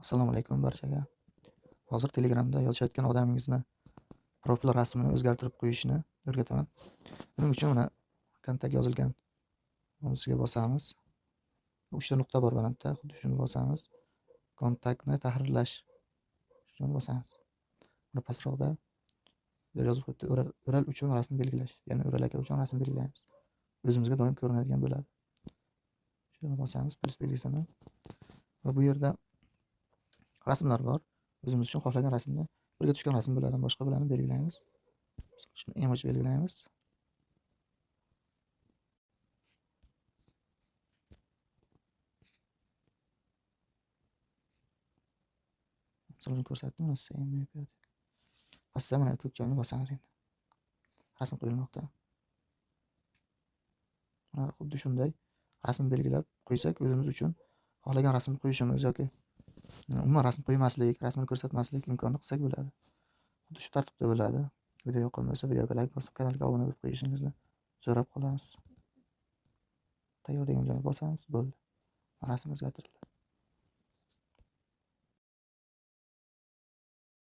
Assalomu alaykum barchaga. Hozir Telegramda yozishayotgan odamingizni profil rasmini o'zgartirib qo'yishni o'rgataman. Buning uchun mana kontakt yozilgan bunisiga bosamiz. 3 ta nuqta bor balandda, xuddi shuni bosamiz. Kontaktni tahrirlash. Shuni bosamiz. Buni pastroqda bir yozib qo'yibdi, Ural uchun rasm belgilash. Ya'ni Ural aka uchun rasm belgilaymiz. O'zimizga doim ko'rinadigan bo'ladi. Shuni bosamiz, plyus belgisini. Va bu yerda rasmlar bor. O'zimiz uchun xohlagan rasmni, birga tushgan rasm bo'ladi, boshqa bilan belgilaymiz. Shuni emoji belgilaymiz. Misol uchun ko'rsatdim, mana same. Pastda mana ko'k joyni bosamiz endi. Rasm qo'yilmoqda. Mana xuddi shunday rasm belgilab qo'ysak, o'zimiz uchun xohlagan rasmni qo'yishimiz yoki umuman rasm qo'ymaslik, rasmini ko'rsatmaslik imkonini qilsak bo'ladi. Xuddi shu tartibda bo'ladi. Video yoqqan bo'lsa, videoga like bosib, kanalga obuna bo'lib qo'yishingizni so'rab qolamiz. Tayyor degan joyni bosamiz, bo'ldi. Rasm o'zgartirildi.